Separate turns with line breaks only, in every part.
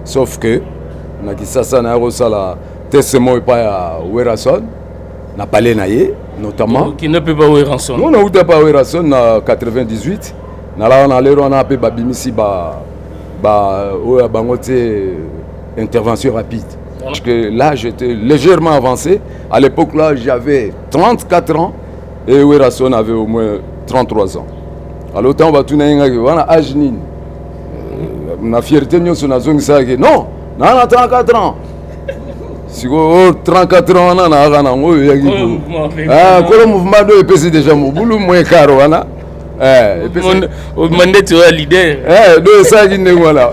Sauf que na Kisasa naya kosala test moko epai ya Werrason na palais na ye notamment.
Okende mpe ba Werrason?
Non, nauta pa Werrason na 98. Nalaka na lero wana mpe babimisi ba ba oyo ya bango te, intervention rapide. Parce que là, j'étais légèrement avancé. À l'époque là, j'avais 34 ans et Werrason avait au moins 33 ans. Alors ntango batuna ye ngaki wana age nini, na fierté nyonso nazongisaki: non, naa na 34 ans. Sikoyo 34 ans wana naaka nango oyo eyaki kolo mouvement do epesi déjà mobulu moins quart wana.
Mandeti oyo ya leader.
Do esalaki ndenge wana.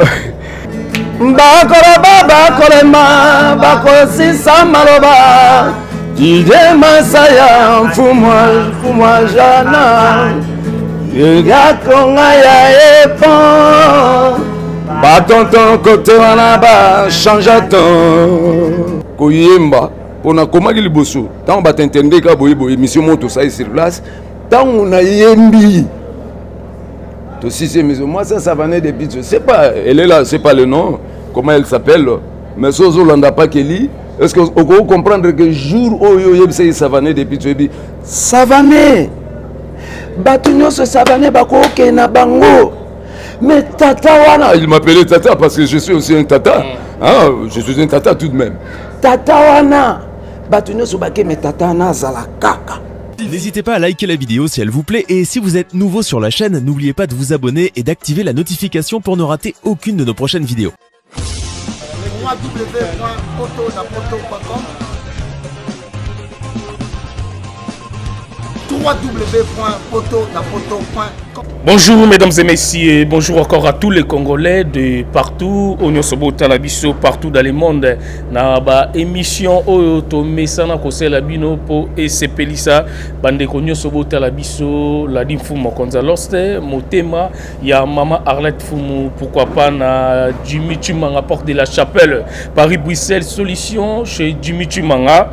Bakoloba, bakolema, bakosisa maloba. Didie Masaya, mfumu jana yakonga ya epon batonton kote wana bachange ton koyemba mpo nakomaki liboso. Ntango bato intende kaka boye boye, émission moko tosali sur place, ntango nayembi, tosisi émission, moi ça Savané depuis, je sais pas, elle est là, c'est pas le nom, comment elle s'appelle, mais so ozolanda Pakeli, est ce que okoki comprendre que jour oyo oyebisaki Savané depuis, toyebi Savané, bato nyonso Savané bakokende na bango, mais tata wana, il m'appelait tata parce que je suis aussi un tata, hein, je suis un tata tout de même, tata wana, bato nyonso bakeme, tata wana azala kaka.
N'hésitez pas à liker la vidéo si elle vous plaît et si vous êtes nouveau sur la chaîne, n'oubliez pas de vous abonner et d'activer la notification pour ne rater aucune de nos prochaines vidéos.
www.potonapoto.com, www.potonapoto.com.
Bonjour mesdames et messieurs, bonjour encore à tous les Congolais de partout, oyo nyonso botala biso partout dans le monde, na ba émission oyo tomesana kosala bino po esepelisa bandeko nyonso botala biso. Ladi Mfumu Mokonzi Loste, motema ya mama Arlette Fumu, pourquoi pas na Jimmy Chimanga, porte de la Chapelle, Paris Bruxelles, solution chez Jimmy Chimanga.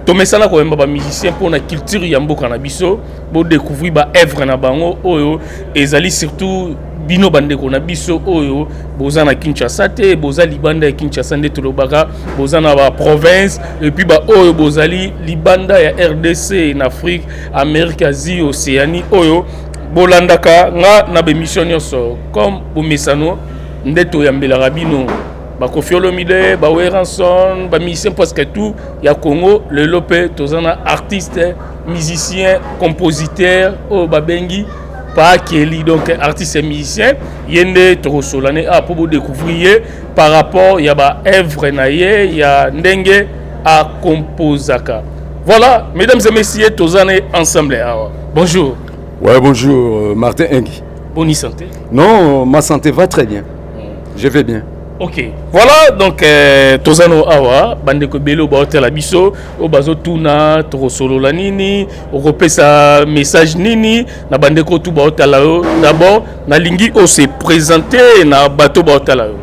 Tomesana koyemba bamusicien mpona culture ya mboka na biso, bodécouvrir baœuvre na bango oyo ezali surtout bino bandeko na biso oyo boza na Kinshasa te, boza libanda ya Kinshasa, nde tolobaka boza na baprovince, et puis baoyo bozali libanda ya RDC, na Afrique, Amérique, Asie, Océanie, oyo bolandaka nga na baémission nyonso. Comme bomesano nde toyambelaka bino baKoffi Olomide, baWerrason, bamusicien presque tout ya Congo. Lelo mpe toza na artiste musicien compositeur oyo babengi Pakeli, donc artiste musicien. Ye nde tokosola ne a mpo bodécouvrir ye par rapport ya baœuvre na ye, ya ndenge akomposaka. Voilà, mesdames et messieurs, toza ne ensemble awa. Bonjour.
Ouais, bonjour, Martin Engui.
Bonne santé?
Non, ma santé va très bien, je vais bien.
Ok, voilà, donc toza no awa. Bandeko ebele oyo baotela biso, oyo bazotuna tokosolola nini, okopesa message nini na bandeko tu baotala yo. D'abord nalingi ose présenter na bato baotala yo.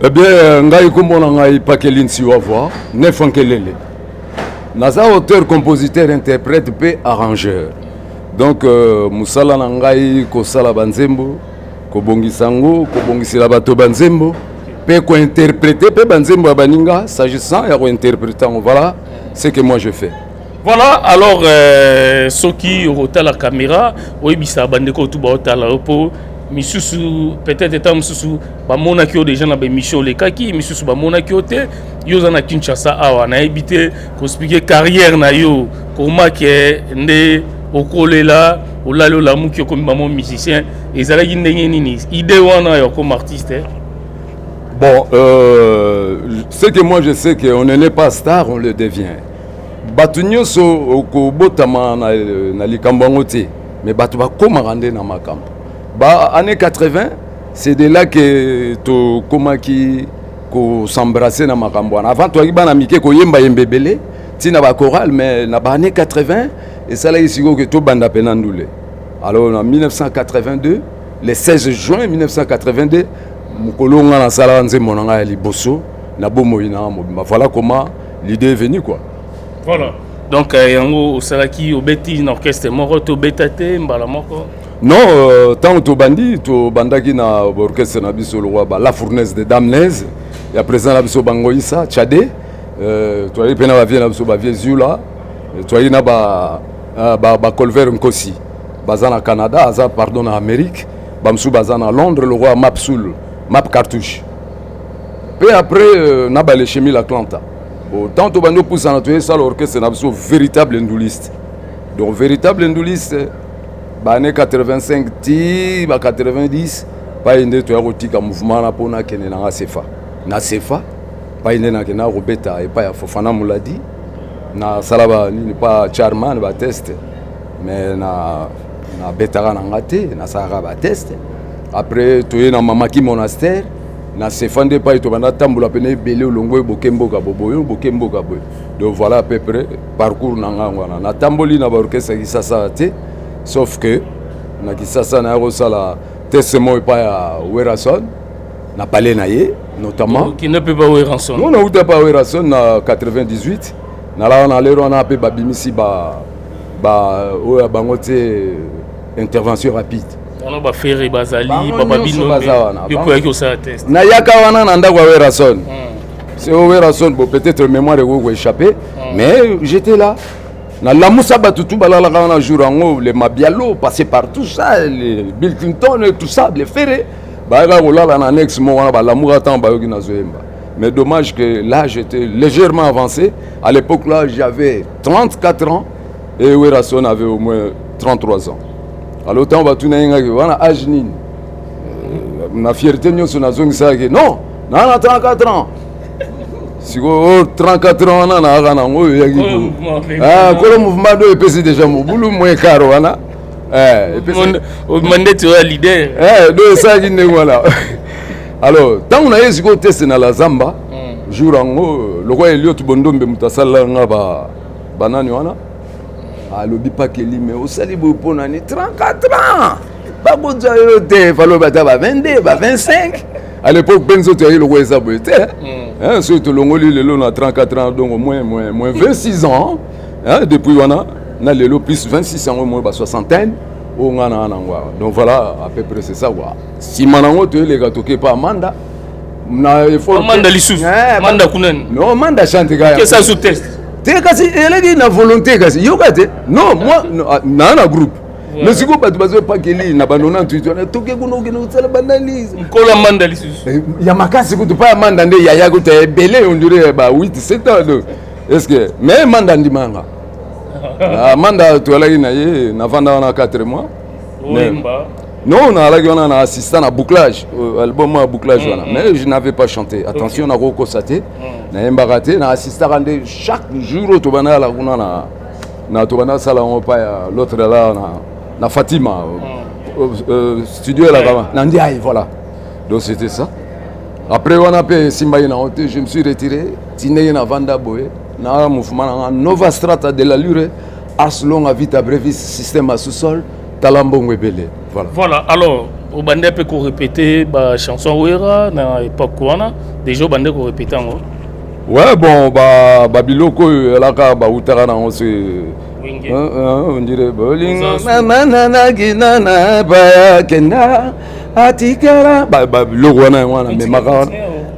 Eh bien, ngai kombo na ngai Pakeli Nsiwavwa Nefankelele. Naza auteur, compositeur, interprète mpe arrangeur. Donc mosala na ngai kosala banzembo, kobongisa yango, kobongisela bato banzembo mpe kointerpréter mpe banzembo ya baninga, s'agissant ya kointerpréter yango. Voilà ce que moi je fais.
Voilà, alors soki okotala caméra, oyebisa bandeko tu baotala yo, mpo misusu peut-être eta mosusu bamonaki yo déjà na baémission olekaki, misusu bamonaki yo te. Yo oza na Kinshasa awa, nayebi te koexpliquer carrière na yo komake nde okolela, olali, olamuki, okomi bamo musicien. Ezalaki ndenge nini idée wana ya okoma artiste?
Bon, ce que moi je sais, qu'on ne naît pas star, on le devient. Bato nyonso okobotama na likambo yango te, mais bato bakomaka nde na makambo. Ba année 80, c'est de là que tokomaki kos'embrasser na makambo wana. Avant toyaki bana mike koyembayemba ebele ntina bachorale, mais na ba année 80 esalaki sikoyo ke tobanda mpena ndule. Alors na 1982, le 16 juin 1982, mokolo nga nasalaka nzembo na ngai ya liboso na bomoi na mobimba. Voilà comment l'idée est venue, quoi.
Voilà, donc yango osalaki, obeti na orchestre moko to obeta te mbala moko?
Non, ntango tobandi, tobandaki na orchestre na biso lokwa ba La Fournaise de Damnaise ya président na biso Bangoïsa Tchadé. Toyaki mpe na bavieux na biso, bavieux Zula. Toyaki na ba Colver Nkosi, baza na Canada, aza, pardon, na Amérique. Bamosusu baza na Londres, le roi Map Soul, Map Cartouche. Mpe après na balechemile Atlanta. Bon, tant tobandi opusana, toyesala orchestre na biso Véritable Nduliste. Donc Véritable Nduliste, baannée 85 ti ba 90, pai nde toya kotika mouvement wana mpo nakende nanga Sefa. Na Sefa pai nde nakenda kobeta epai ya Fofana Moladi. Nasala banini pa Charman, batest, mais na nabetaka na nga te, nasalaka batest. Après toye na Mamaki Monastère na Sefa, nde epai tobanda tambola pene ebele, olongo boke mboka boboyo, boke mboka boye. Donc voilà à peu près parcours na ngango wana. Natamboli na baorchestre ya Kisasa te, sauf que na Kisasa naya kosala test moko epai ya Werason na palais na ye notamment.
Okende mpe ba Werrason?
Non, nauta pa Werason na 98. Nalaka na lero wana mpe babimisi ba oyo ya bango te, Intervention Rapide.
Wana baFerre bazali.
Bango
bababino.
Nyonso baza wana.
Yo mpo oyaki kosala test?
Nayaka wana na ndako ya Werason. C'est Werason, bon, peut-être mémoire ekoki koéchapper, mais j'étais là, nalamusa bato tu balalaka wana. Jour yango, les Mabialo passé par tout ça, les Bill Clinton et tout ça, les Ferre bayaka kolala na annexe moko wana, balamuka ntango bayoki nazoyemba. Mais dommage que là, j'étais légèrement avancé. À l'époque là, j'avais 34 ans et Werason avait au moins 33 ans. Alors ntango batuna ye ngaki wana âge nini, na fierté nyonso nazongisaki: non, naa na 34 ans. Sikoyo oyo 34 ans wana naaka nango oyo eyaki
Kolo mouvement mpe.
Ah, kolo mouvement do epesi déjà mobulu moins quart wana. Eh,
obima ndeti oyo ya leader.
Eh, do esalaki ndenge wana. Alors ntango naye sikoyo test na La Zamba, jour yango lokola Eliot Bondombe moto asalelaka nga banani wana, alobi: pakeli me osali boye mpo nani? 34 ans bakozwa yo te, falobi ata ba 22, ba 25. À l'époque mpe nzoto yaki lokola eza boye te. Hein, soki tolongoli lelo na 34 ans, donc moins 26 ans, hein, depuis wana na lelo plus 26 yango, moins ba soixantaine oyo nga na nango awa. Donc voilà, à peu près c'est ça quoi. Nsima nango toyeleka, toke pa Amanda na effort.
Manda lisusu?
Eh,
Manda kunani?
Non, Manda chante kaka.
Kesa su test?
Te, kasi eleki na volonté, kasi yoka te. Non, moi non, ah, naa na groupe, mais sikoyo bato bazopakeli na ba 98 wana, toke kuna, okende kosala banalise.
Nkolo ya Manda lisusu?
Eh, ya makasi kutu pa ya Manda nde yaya kutu ya ebele, on dirait ba 8 7 ans. Donc est ce que, mais Manda ndimanga. Ah, Manda toyalaki na ye, navanda wana 4 mois.
Oyemba?
Non, nalaki wana na assistant na bouclage, album ya bouclage wana, mais je n'avais pas chanté, attention. Nakokosa te, nayembaka te, na assistaka nde chaque jour oyo tobanda ala kuna na tobanda asala yango pa ya l'autre là na Fatima, studio elaka na Ndiaye. Voilà, donc c'était ça. Après wana mpe esimbaki nango te, je me suis retiré ti ndenge navanda boye na mouvement nanga Nova Strata de l'Allure, Ars Longa Vita Brevis, système à sous-sol, tala mbongo ebele. Voilà.
Voilà, alors obandi mpe korépéter bachanson Wera na époque wana déjà, obandi korépéter yango?
Ouais, bon, babiloko oyo elaka bautaka nango se
Wenge.
On dirait bolingo
Oza
mamananakinana bayakenda atikala babiloko wana, yango wana memaka wana.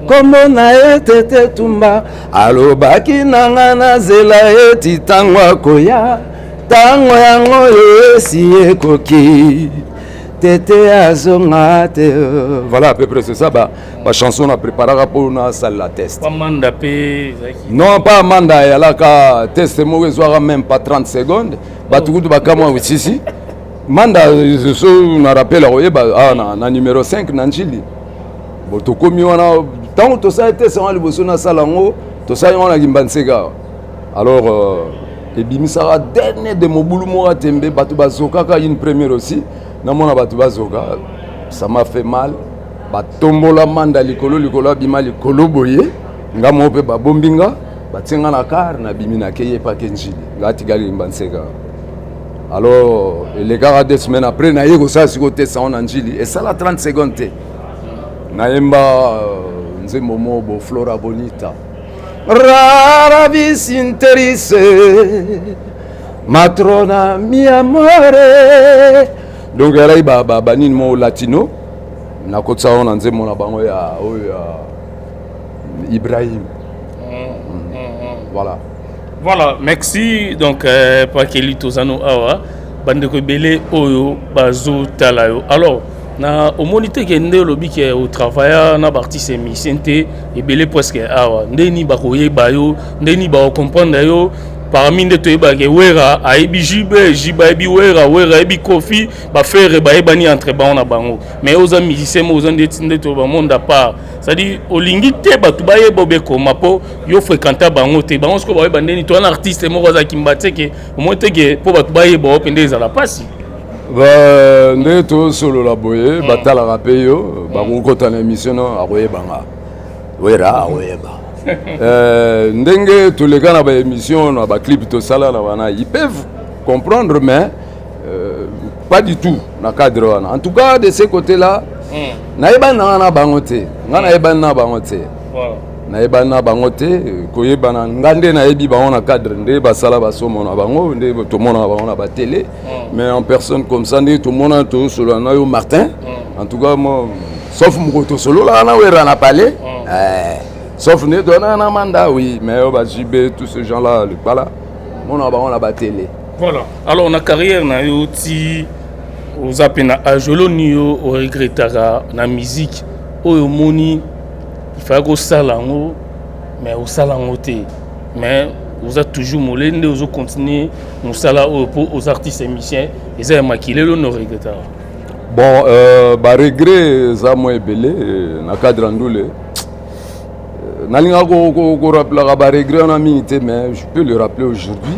Kombo na ye Tete Tumba, alobaki nanga nazela eti ntango akoya. Ntango yango oyo esi ekoki, Tete azonga te. Voilà, à peu près c'est ça, bachanson na préparaka mpo nasalela test.
Bamanda mpe ezalaki?
Non, pas Manda. Eyalaka test moko ezwaka même pas 30 secondes. Bato kutu bakamwa. Sisi Manda, so na rappel akoyeba, ah, na numéro 5 na Njili. Bon, tokomi wana, ntango tosali test yango liboso nasala yango, tosali yango na Kimbanseke. Alors ebimisaka dernier de mobulu moko atembe, bato bazokaka. Une première aussi namona bato bazoka, ça m'a fait mal. Batombola Manda likolo likolo, abima likolo boye, nga moko mpe babombi nga, batie nga na car, nabimi, nakei epake Njili, nga atikali Kimbanseke. Alors elekaka 2 semaines après, naye kosala sikoyo test yango na Njili, esala 30 secondes te. Nayemba nzembo moko bo Flora Bonita, rara vis interisse matrona mi amore. Donc ezalaki banini moko latino, nakotisa yango na nzembo na bango ya oyo ya Ibrahim. Voilà.
Voilà, merci. Donc Pakeli, tozano awa, bandeko ebele oyo bazotala yo. Alors, na omoni te ke nde olobi ke otravailla na baartiste musicien te ebele presque awa, ndeni bakoyeba yo, ndeni bakocomprendre yo parmi nde toyebaka Wera ayebi JB, JB ayebi Wera, Wera ayebi Kofi, bafrère bayebani entre bango na bango. Mais oza musicien mo oza ndeti nde to bamonde à part, c'est-à-dire olingi te bato bayeba obekoma mpo yo fréquenta bango te. Bango sikoyo bayeba ndeni to wana artiste moko azalaki mba teke omoi teke mpo bato bayeba o mpe nde ezala mpasi?
Nde tosolola boye, batalaka mpe yo, bakokota na émission no, akoyebanga Wera, akoyeba. Ndenge toleka na baémission, na baclip tosala na wana, ils peuvent comprendre, mais pas du tout na cadre wana. En tout cas, de ce côté là, nayebani nanga na bango te, nga nayebani na bango te. Nayebani na bango te. Koyebana nga nde nayebi bango na cadre nde basala basomo na bango, nde tomonaka bango na batélé, mais en personne comme ça, nde tomona tosolola na yo Martin, en tout cas moi, sauf moko tosololaka na Wera na palais, sauf nde toyana na manda, oui, mais oyo baJB, tous ces gens là, voilà, monaka bango na batélé.
Voilà. Alors, na carrière na yo ti oza mpe na age, oloni yo oregretaka na musique oyo omoni ifalaki kosala yango, mais osala yango te, mais oza toujours molende, ozocontinue mosala oyo mpo oza artiste musicien, eza ya makili, eloni oregretaka?
Bon, baregret eza mwa ebele na cadre ya ndule. Nalingaka korappelaka baregret wana mingi te, mais je peux le rappeler aujourd'hui.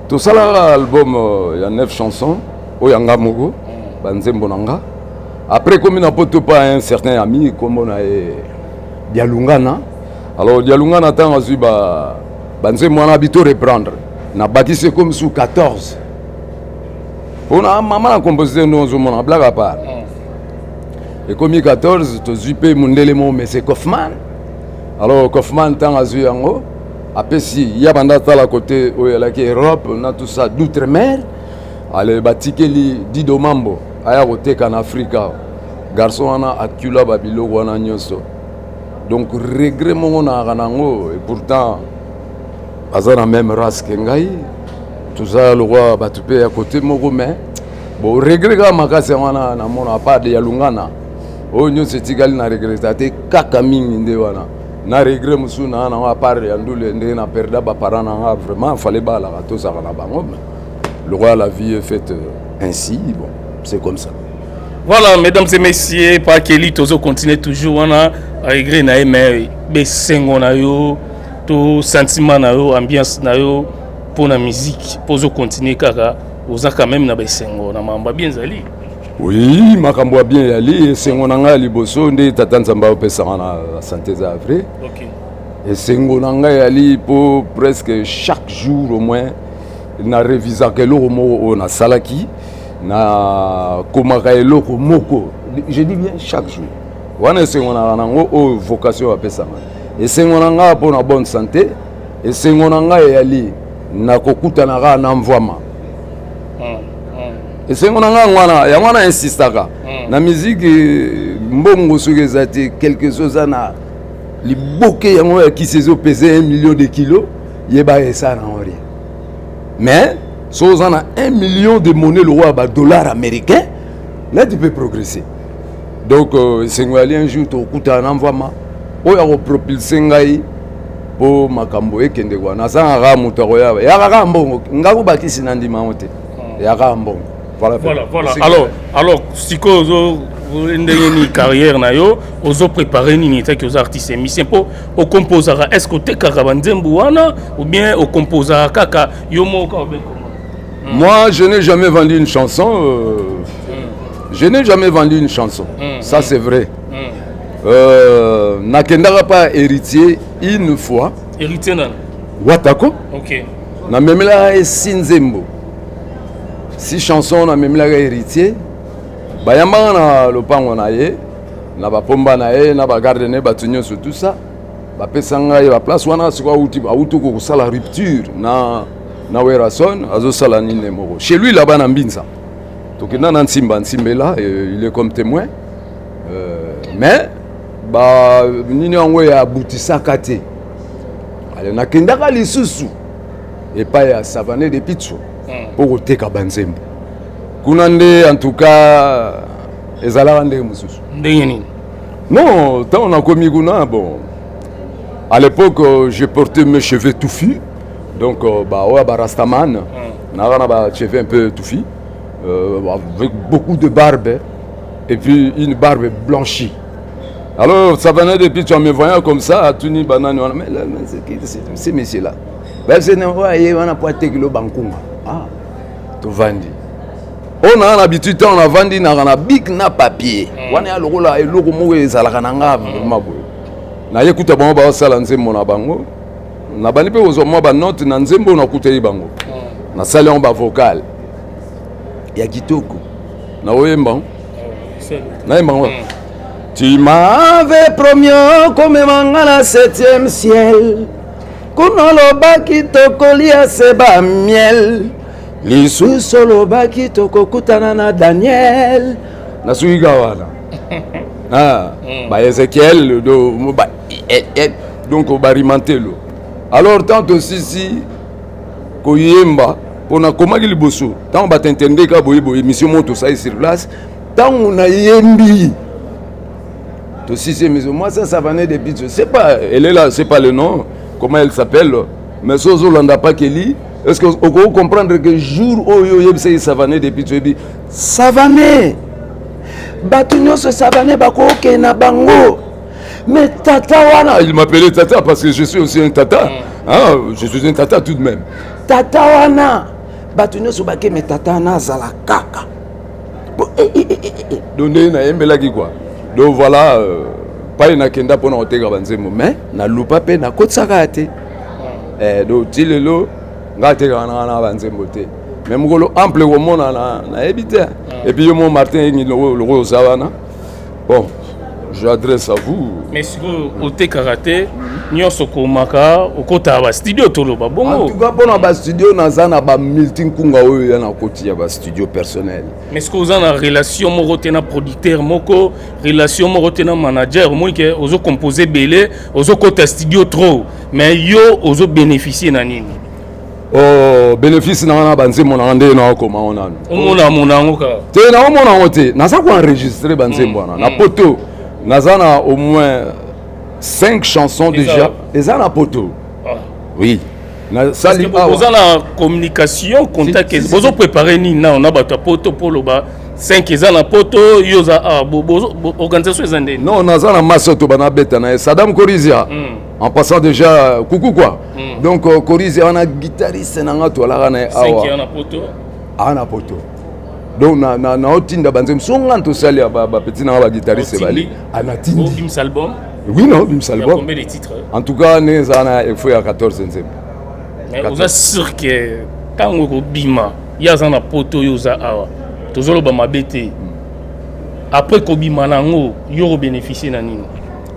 Tosalaka album ya 9 chansons oyo ya nga moko, banzembo na nga. Après, komi na poto pa un certain ami, kombo na ye Dialungana. Alors Dialungana, ntango azwi banzembo wana, abi to reprendre, nabakisi, ekomi su 14, mpona mama na compositeur nde ozomona, blague à part, ekomi 14. Tozwi mpe mondele moko, mese Kaufman. Alors Kaufman, ntango azwi yango, apesi ya banda atala kote oyo elaki Europe na tout ça, d'outre-mer. Ale batikeli Dido Mambo aya koteka na Afrika. Garçon wana akula babiloko wana nyonso. Donc regret moko nayaka nango, et pourtant aza na même race ke ngai, toza lokwa bato mpe ya kote moko, mais bon, regret kaka makasi yango wana namona. À part ya Lungana, oyo nyonso etikali na regreta te, kaka mingi nde wana na regret mosusu naa nango. À part ya ndule, ndenge na perda baparent na nga, vraiment fallait balaka tozalaka na bango, mais le la vie est faite ainsi, bon, c'est comme ça.
Voilà, mesdames et messieurs, Pakeli, tozo continuer toujours wana regret na ye, mais besengo na yo to sentiment na yo, ambiance na yo mpo na musique, mpo ozocontinue kaka, oza quand même na besengo na makambo ya bien ezali?
Oui, makambo ya bien eyali. Esengo na ngai ya liboso nde tata Nzambe aopesanga na santé, eza vrai. Esengo na ngai eyali mpo presque chaque jour au moins na révisaka eloko moko oyo nasalaki, nakomaka eloko moko, je dis bien chaque jour. Wana esengo naka nango oyo vocation bapesanga. Esengo na ngai mpo na bonne santé. Esengo na ngai eyali nakokutana kaka na mvwama. Esengo na ngai yango wana, yango wana insistaka na musique. Mbongo soki eza te, quelque chose eza na liboke yango ya kisi ezopese 1 million de kilo, yeba esala nango rien. Mais soki oza na 1 million de monnaie lokola badollar américain, là tu peux progresser. Donc esengo yali un jour tokokutana na mvwama oyo akopropulse ngai mpo makambo ekende kwa. Nazangaka moto akoya, yaka kaka mbongo, nga kobakisi na ndima yango te, yaka mbongo.
Voilà. Voilà. Alors sikoyo ozo ndenge nini carrière na yo, ozo préparer nini taki oza artiste musicien mpo okomposaka? Est ce que otekaka banzembo wana ou bien okomposaka kaka yo moko obe?
Moi, je n'ai jamais vendu une chanson. Je n'ai jamais vendu une chanson. Ça, c'est vrai. Nakendaka pa Héritier une fois.
Héritier nani?
Watako.
Ok.
Namemelaka ye six nzembo, six chanson namemelaka Héritier. Bayambaka na lopango na ye, na bapomba na ye, na bagarde na ye, bato nyonso, tout ça. Bapesa ngai baplace wana. Sikoyo auti kosala rupture na Werason, azosala nini moko chez lui là-bas na Mbinza. Tokenda na Nsimba, Nsimbela, il est comme témoin. Mais ba nini yango ya abutisaka te. Ale nakendaka lisusu epai ya Savane de Pitso mpo koteka banzembo kuna nde. En tout cas, ezalaka ndenge mosusu.
Ndenge nini?
Non, ntango nakomi kuna, bon, à l'époque, je portais mes cheveux touffus, donc bah oyo ba rastaman, naka na ba cheveux un peu touffus, avec beaucoup de barbe et puis une barbe blanchie. Alors Savane de Pitso, en me voyant comme ça, atuni banani wana: mais là, mais c'est qui ce monsieur là baye wana po atekelo bankunga? Ah, tovandi oyo naa na habitude, ntango navandi naka na bic na papier wana ya lokola eloko moko ezalaka na nga vraiment boye. Naye kuta bango baosala nzembo na bango, nabandi mpe kozwa mwa banote na nzembo oyo nakuteli bango. Nasali yango bavocal ya kitoko, naoyemba, nayemba ngo: Tu m'avais promis okomema nga na septième ciel, kuna olobaki tokolia se bamiel, lisusu olobaki tokokutana na Daniel, nasuki ka wana. Ah, ba Ezekiel ba, donc barimantelo. Alors tant tosisi koyemba, mpo nakomaki liboso, ntango bato intende ka boye boye, émission moko tosali sur place, ntango nayembi, tosisi émission, moi ça Savane de Pitso, c'est pas, elle est là, c'est pas le nom, comment elle s'appelle, mais so ozolanda pakeli, est ce que okoki comprendre que jour oyo oyebisaki Savane de Pitso, oyebi Savane, bato nyonso Savane bakokende na bango, mais tata wana, il m'appelait tata parce que je suis aussi un tata, hein, je suis un tata tout de même, tata wana, bato nyonso bakeme, tata wana azala kaka. Donc ndenge nayembelaki quoi. Donc voilà, pai nakenda mpona koteka banzembo, mais nalupa mpe nakotisaka ya te. Donc ti lelo ngai atekaka nanga na banzembo te, mais mokolo ample komona nayebi te. Et puis yo mo Martin Yengi, lokola oza wana, bon, j'adresse à vous.
Mais sikoyo otekaka te, nyonso okomaka, okotaka bastudio, toloba bongo.
En tout cas, mpona bastudio, naza na bamulti nkunga oyo ya na koti ya bastudio personnel.
Mais sikoyo oza na relation moko te na producteur moko, relation moko te na manager? Omoni ke ozocompose ebele, ozokota studio trop, mais yo ozobénéficie na nini?
Oh, bénéfice na nga na banzembo na nga nde naokoma ngo nanu.
Omona mona yango kaka?
Te, naomona yango te. Naza koenregistre banzembo wana na poto. Naza na au moins 5 chansons déjà eza na poto. Oui, nasali.
Oza na communication, contact? Bozoprépare nini nao na bato ya poto mpo loba 5 eza na poto, yo oza awa, organisation eza ndeni?
Non, naza na masa to banabeta na ye, Sadam Korizia, en passant déjà coucou quoi. Donc Korizia wana guitariste na nga, toalaka na ye awa awa na poto. Donc naotinda banzembo so nga tosali ya bapeti nanga baguitariste bali anatindi.
Album?
Oui, non, bimisa album.
Combien de titres?
En tout cas, ndenge ezala na efo ya 14 nzembo.
Mais oza sûr ke ntango ekobima, ye aza na poto, oyo oza awa, tozoloba mabe te, après kobima na yango, yo kobénéficie na nini?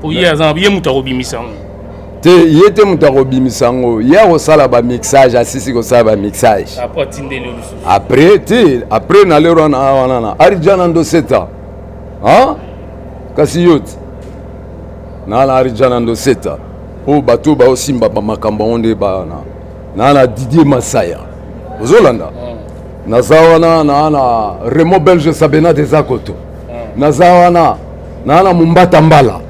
Po ye aza, ye moto akobimisa yango.
Te, ye te moto akobimisa yango. Ye akosala bamixage, asisi kosala bamixage.
Après atindeli yo lisusu?
Après te, après na lero wana wana na Arijana Ndoseta, kasi yo te naa na Arijana Ndoseta oyo bato oyo baosimba bamakambo yango nde bana naa na Didier Masaya, ozolanda, naza wana naa na Remo Belge Sabena Dezakoto, naza wana naa na Mumbata Mbala,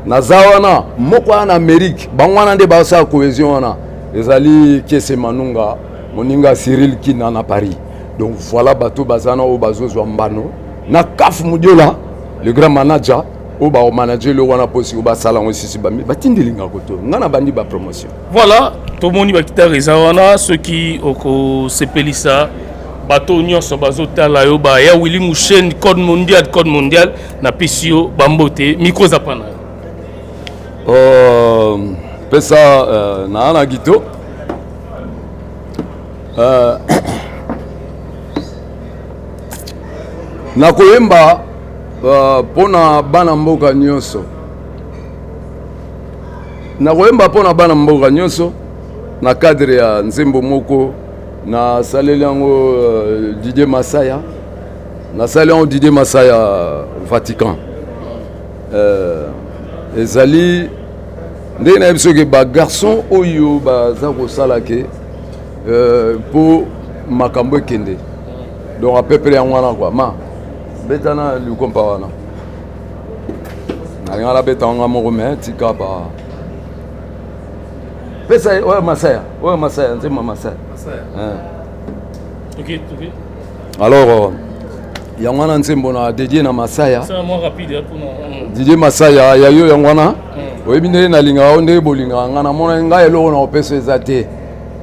naza wana moko wana na Amérique. Bango wana nde basala cohésion wana, ezali Kese Manunga, moninga Cyril Kina na Paris. Donc voilà, bato baza na oyo bazozwa mbano na Kaf Mudiola, le grand manager oyo bakomanager eloko wana, mposi oyo basala yango esisi, batindelinga koto nga na bandi bapromotion.
Voilà, tomoni baguitare eza wana. Soki okosepelisa bato nyonso bazotala yo, baya Willi Musheni, code mondial, code mondial, napesi yo bambote, micro eza pa na yo.
Pesa naa na gito nakoyemba mpona bana mboka nyonso, nakoyemba mpona bana mboka nyonso na cadre ya nzembo moko nasaleli yango Didier Masaya. Nasali yango Didier Masaya Vatican. Ezali ndenge nayebi soki ba garçon oyo baza kosala ke mpo makambo ekende, donc apepele yango wana kua ma beta na likompa wana nalinga nabeta wanga moko me tika ba pesa oyo Masaya, oyo Masaya, nzembo Masaya.
Ok.
Alors yango wana nzembo na dédie na Masaya.
Ça moi rapide hein, pour
Didier Masaya ya yo yango wana. Oyebi ndenge nalingaka yo, ndenge bolingaka nga. Namona ngai eloko na kopesa eza te,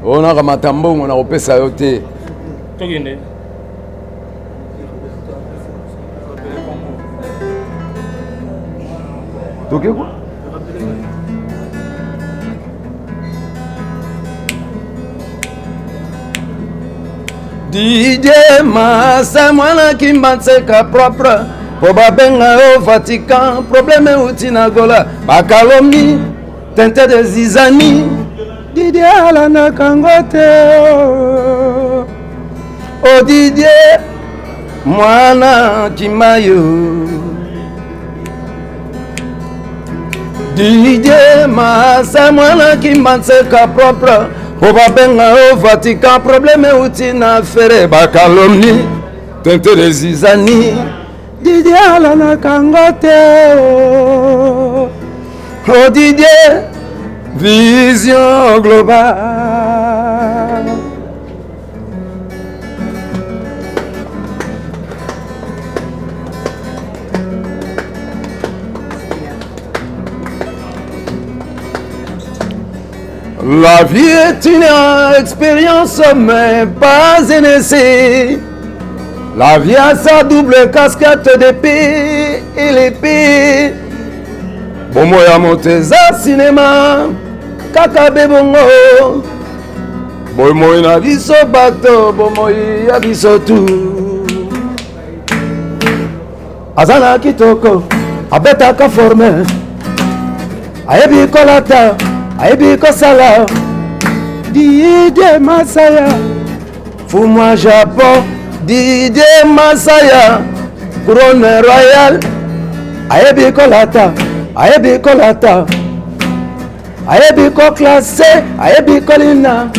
oyo nakamata mbongo na kopesa yo te.
Tokende.
Toke kwa Didier Masa, mwana Kimbanseka propre, mpo babenga yo Vatican. Problème euti na Gola, bakalomi tente de zizani. Didier alandaka yango te. O Didier, mwana Kimayo. Didier Masa, mwana Kimbanseka propre, mpo babenga yo Vatican. Problème euti na Ferre, bakalomni tente de zizani. Didier alandaka yango te. O Didier, vision globale. La vie est une expérience, mais pas un essai. La vie a sa double casquette d'épée et l'épée. Bomoi ya moto eza cinéma, kaka be bongo. Bomoi na biso bato, bomoi ya biso tu. Aza na kitoko, abetaka forme, ayebi kolata, ayebi kosala. Didier Masaya, fumwa Japon. Didier Masaya, couronne royale, ayebi kolata, ayebi kolata, ayebi koclasser, ayebi kolina.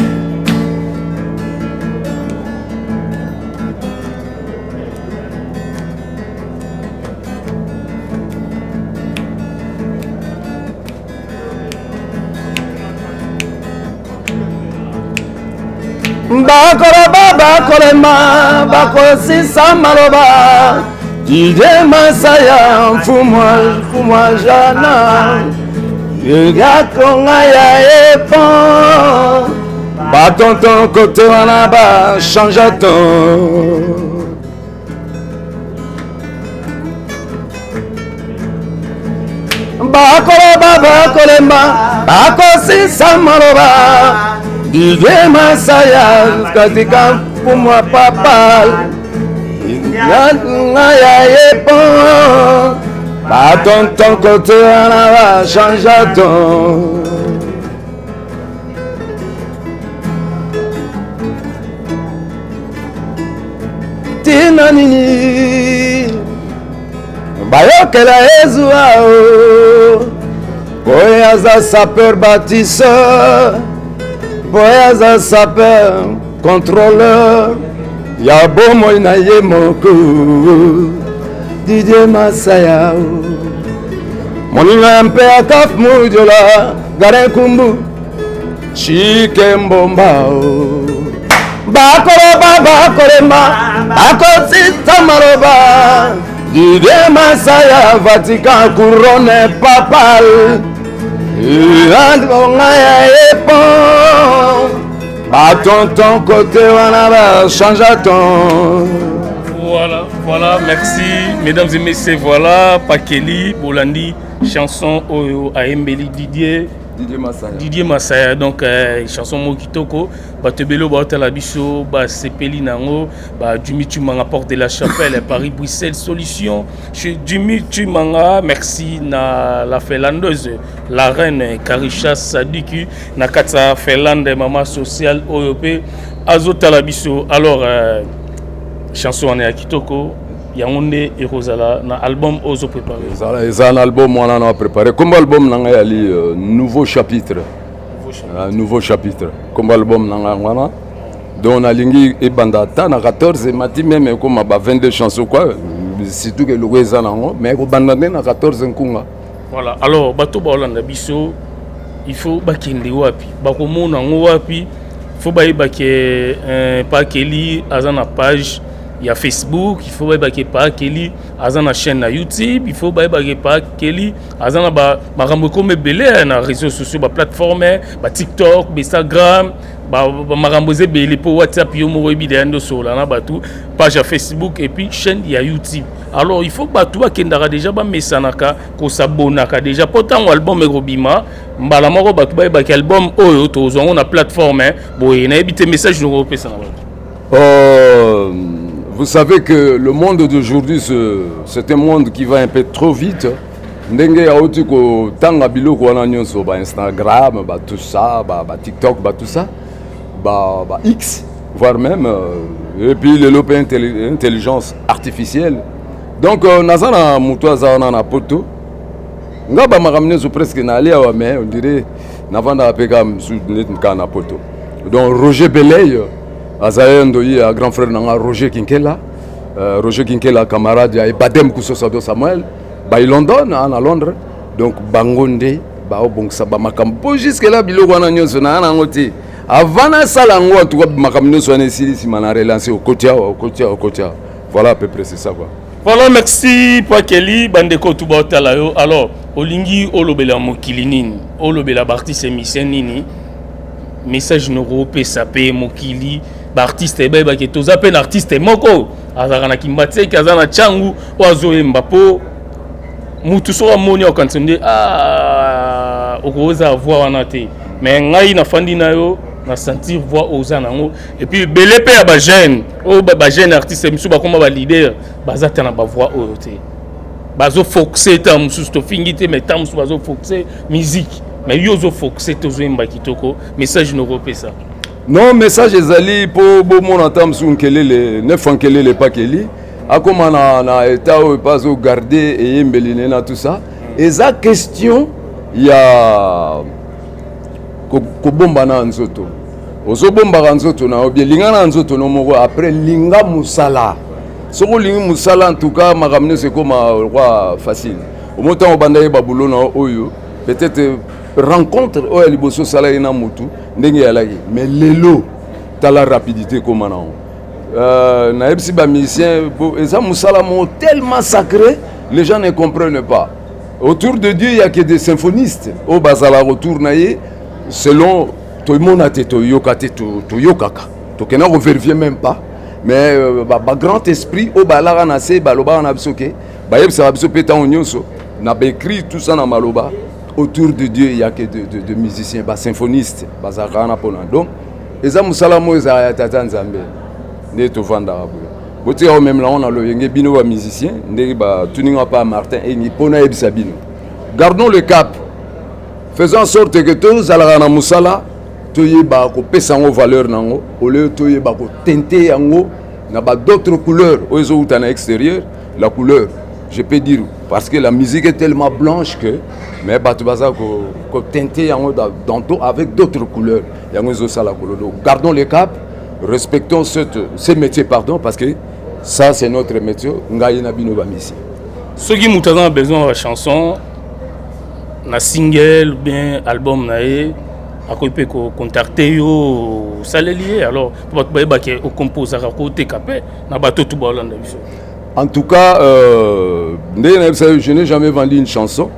Bakoloba, bakolema, bakosisa maloba. Didier Masaya, mfumwa, mfumwa jana yakonga ya epon. Batonton kote wana bachange ton. Bakoloba, bakolemba, bakosisa maloba. Didier Masaya katika mfumwa papa nga ya epon. Batonton kote wana bachange ton. Ntina nini bayokela ezuwa o boye aza sapeur bâtisseur, boye aza sapeur contrôleur ya bomoi na ye moko. Didier Masaya o moninga mpe akaf mudiola garin kumbu chike mbomba o. Bakoloba, bakolema, bakosisa maloba. Didier Masaya, Vatican, couronne papale, andonga ya epon. Batonton kote wana bachange ton.
Voilà, voilà, merci mesdames et messieurs. Voilà, Pakeli Bolandi, chanson oyo ayembeli Didier
Didier Masaya.
Didier Masaya, donc chanson moko kitoko. Bato ebele oyo baotala biso basepeli nango. Ba Jimmy Chumanga, porte de la Chapelle, Paris, Bruxelles, solution chez Jimmy Chumanga. Merci na la Finlandeuse, la reine Karisha Sadiki na kati ya Finlande, mama sociale oyo mpe azotala biso. Alors chanson wana ya kitoko. Yango nde ekozala na album oyo ozoprépare?
Eza na album wana na préparé. Kombo album na ngai yali Nouveau Chapitre. Nouveau Chapitre, kombo album na ngai wana. Donc nalingi ebanda ata na 14, emati même ekóma ba 22 chansons quoi, surtout ke eloko eza nango, mais ekobanda nde na 14 nkunga.
Voilà. Alors bato baolanda biso, il faut bakende wapi? Bakomona yango wapi? Faut bayeba ke Pa Kelly aza na page ya Facebook, il faut bayeba ke Pa Kelly aza na chaîne na YouTube, il faut bayeba ke Pa Kelly aza na makambo ekoma ebele na réseaux sociaux, baplateforme, baTikTok, baInstagram, makambo eza ebele. Mpo WhatsApp, yo moko oyebi deya nde osolola na bato, page ya Facebook et puis chaîne ya YouTube. Alors il faut bato bakendaka déjà, bamesanaka kosabonaka déjà, mpo ntango album ekobima, mbala moko bato bayebaki album oyo tozwa yango na plateforme boye. Nayebi te, message noko opesa na bato?
Vous savez que le monde d'aujourd'hui, c'est un monde qui va un peu trop vite. Ndenge auti kotanga biloko wana nyonso, ba Instagram, ba tout ça, ba TikTok, ba tout ça, ba X, voire même, et puis lelo mpe intelligence artificielle. Donc naza na moto aza wana na poto. Nga bamakambo nyonso presque naali awa, mais on dirait navandaka mpe kaka mosusu neti kaka na poto. Donc Roger Beley azali ndoyi ya grand frère na nga Roger Kinkela, Roger Kinkela, camarade ya Ebadem Kusosado Samuel bai London, na Londres. Donc bango nde baobongisa bamakambo, mpo jusque là biloko wana nyonso naa nango te. Avant nasala yango, en tout cas makambo nyonso wana esili, nsima na relance, okoti awa, okoti awa, okoti awa. Voilà, à peu près c'est ça quoi.
Voilà, merci Pa Kelly. Bandeko tu baotala yo, alors olingi olobela mokili nini? Olobela baartiste musicien nini? Message noko opesa mpe mokili, baartiste bayebaki toza mpe na artiste moko azalaka na Kimbanseke, aza na Ntiangu, oyo azoyemba, mpo mutu soki amoni akokanisa nde ah, okoza voix wana te. Mais ngai nafandi na yo, na sentir voix oza nango. Et puis ebele mpe ya bajeune oyo, bajeune artiste misusu bakoma baleader, baza te na bavoix oyo te. Bazofoxe ta mosusu, tofingi te, mais ta mosusu bazofoxe musique, mais yo ozofoxe te, ozoyemba kitoko. Message noko opesa?
Non, message ezali mpo bomona ata mosusu nkelele neuf nkelele epakeli akóma na état oyo epa azogarde eyembeli ne na tout ça. Eza question ya kobomba na nzoto. Ozobombaka nzoto na yo bien, linga na nzoto no moko, après linga mosala. Soki olingi mosala, en tout cas makambo nyonso ekóma roi facile. Omo ntango obanda yeba bulo na oyo, peut-être rencontre oyo ya liboso osalaki na motu ndenge eyalaki, mais lelo tala rapidité ekóma nango. Nayebisi bamusicien, eza mosala moko tellement sacré, les gens ne comprennent pas. Autour de Dieu, il y a que des symphonistes oyo bazalaka autour na ye. Selon toyimona te, toyoka te, toyokaka, tokenda kovérifier même pas, mais bagrand esprit oyo balaka na se balobaka na biso ke bayebisaka biso mpe ntango nyonso na baécrit, tout ça, na maloba, autour de Dieu il y a que de musiciens, basymphoniste bazalaka wana mpona. Donc eza mosala moko ezalaka ya tata Nzambe. Nde tovandaka boye, botika komemela ngo na loyenge. Bino bamusicien, ndenge batuninga pa Martin Engi, mpo nayebisa bino: gardons le cap, faisons en sorte que tozalaka na mosala, toyeba kopesa yango valeur nango, au lieu toyeba koteinter yango na ba d'autres couleurs oyo ezowuta na extérieur. La couleur, je peux dire, parce que la musique est tellement blanche que, mais bato baza koteinter yango tantôt avec d'autres couleurs, yango ezosala kolodo. Gardons le cap, respectons ce métier, pardon, parce que ça c'est notre métier, ngai na bino bamisi.
Soki moto aza na besoin ya chanson na single ou bien album na ye, akoki mpe kocontacte yo, osaleli ye. Alors mpo bato bayebake okomposaka, koteka mpe na bato tu baolanda biso?
En tout cas, ndenge nayebisa yo, je n'ai jamais vendu une chanson,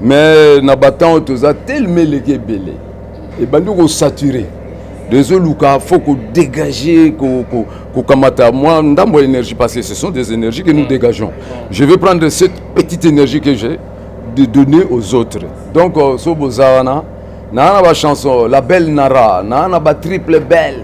mais na batemps oyo toza tellement eleki ebele, ebandi kosature, ezoluka faut kodégager, kokamata mwa ndambo ya énergie, parce que ce sont des énergies que nous dégageons. Je vais prendre cette petite énergie que j'ai de donner aux autres. Donc so boza wana, naa na bachanson la belle nara, naa na batriple belle,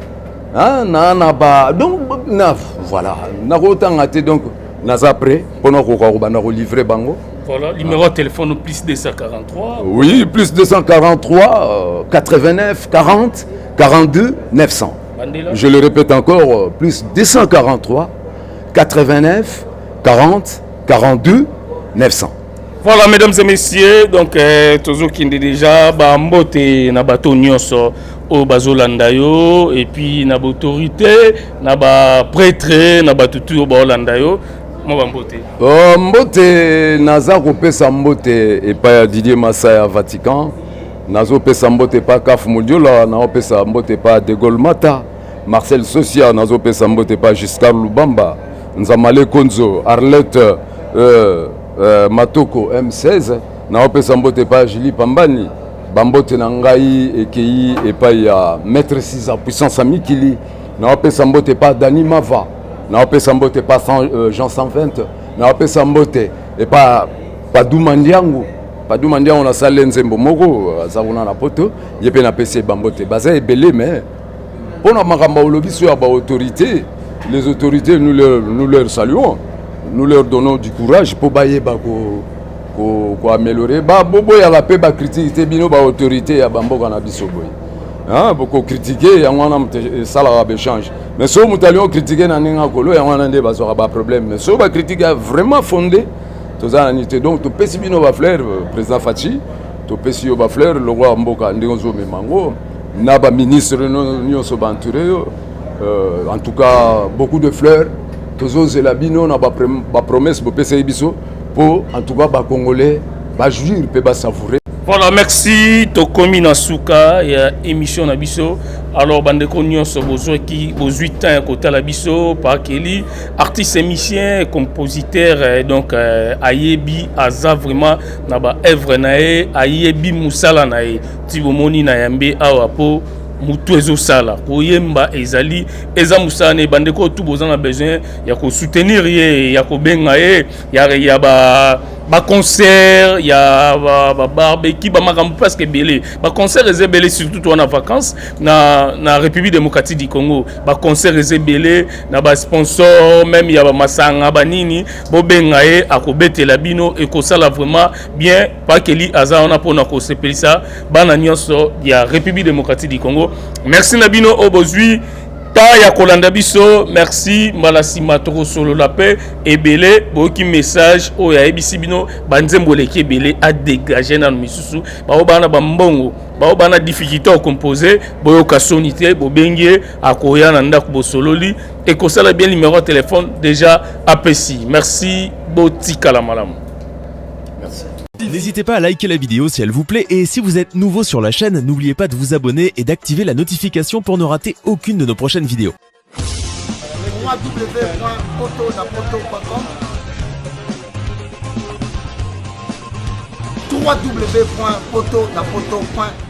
naa na ba, donc na voilà, nakotanga te. Donc naza prêt mpona kokoka kobanda kolivre bango.
Voilà, numéro de téléphone, plus 243.
Oui, plus 243 89 40 42 900.
Bandela.
Je le répète encore, plus 243 89 40 42 900.
Voilà, mesdames et messieurs, donc tozokende déjà bambote na bato nyonso oyo bazolanda yo, et puis na baautorité, na baprêtre, na bato tu oyo baolanda yo, mwa bambote.
Mbote naza kopesa mbote epai ya Didier Masaya Vatican, nazopesa mbote epai Kaf Modiola, naopesa mbote epai de Gaulle Mata, Marcel Sosia, nazopesa mbote epai Giscard Lubamba, Nzamale Konzo, Arlette Matoko M16, naopesa mbote epai Julie Pambani. Bambote na ngai ekei epai ya Maître Sisa Puissance ya Mikili, naopesa mbote epai Dani Mava, naopesa mbote epai Jean 120, naopesa mbote epai Paduma Ndiangu. Paduma Ndiangu, nasali nzembo moko, aza kuna na Poto, ye mpe napesi ye bambote. Baza ebele, mais mpona makambo olobi so ya baautorité, les autorités, nous leur saluons, nous leur donnons du courage mpo bayeba koaméliorer. Boboyaka mpe bacritique te, bino baautorité ya bamboka na biso boye. Bokocritiquer, yango wana moto esalaka baéchange. Mais soki moto alingi ocritiquer na ndenge akolo, yango wana nde bazwaka baproblème. Mais soki bacritique ya vraiment fondé, toza na nini te. Donc topesi bino bafleur, président Fatshi, topesi yo bafleur lokola mboka ndenge ozomema yango na baministre nyonso baentouré yo. En tout cas, beaucoup de fleurs. Tozozela bino na bapromesse bopesaki biso mpo en tout cas bacongolais bajouir mpe basavourer.
Voilà, merci. Tokomi na suka ya émission na biso. Alors bandeko nyonso bozwaki, bozwi temps ya kotala biso, Pakeli, artiste musicien, compositeur, donc ayebi, aza vraiment na baœuvre na ye, ayebi mosala na ye. Ti bomoni na yambe awa mpo mutu ezosala koyemba, ezali eza mosala na ye. Bandeko tu boza na besoin ya kosoutenir ye, ya kobenga ye, ya ba baconcert, ya babarbecue, bamakambo presque ebele. Baconcert eza ebele, surtout to wana vacances na République démocratique du Congo. Baconcert eza ebele na basponsor, même ya bamasanga, banini, bobenga ye, akobetela bino, ekosala vraiment bien. Pakeli aza wana mpona kosepelisa bana nyonso ya République démocratique du Congo. Merci na bino oyo bozwi ta ya kolanda biso. Merci. Mbala nsima tokosolola mpe ebele. Boyoki message oyo ayebisi bino, banzembo eleki ebele, adégage nano misusu. Bao bana bambongo, bao bana difficulté acompose, boyoka soni te, bobengi ye, akoya na ndako, bosololi, ekosala bien. Numéro ya téléphone déjà apesi. Merci, botikala malamu.
Merci.
N'hésitez pas à liker la vidéo si elle vous plaît, et si vous êtes nouveau sur la chaîne, n'oubliez pas de vous abonner et d'activer la notification pour ne rater aucune de nos prochaines vidéos.
www.potonapoto.com, www.potonapoto.com.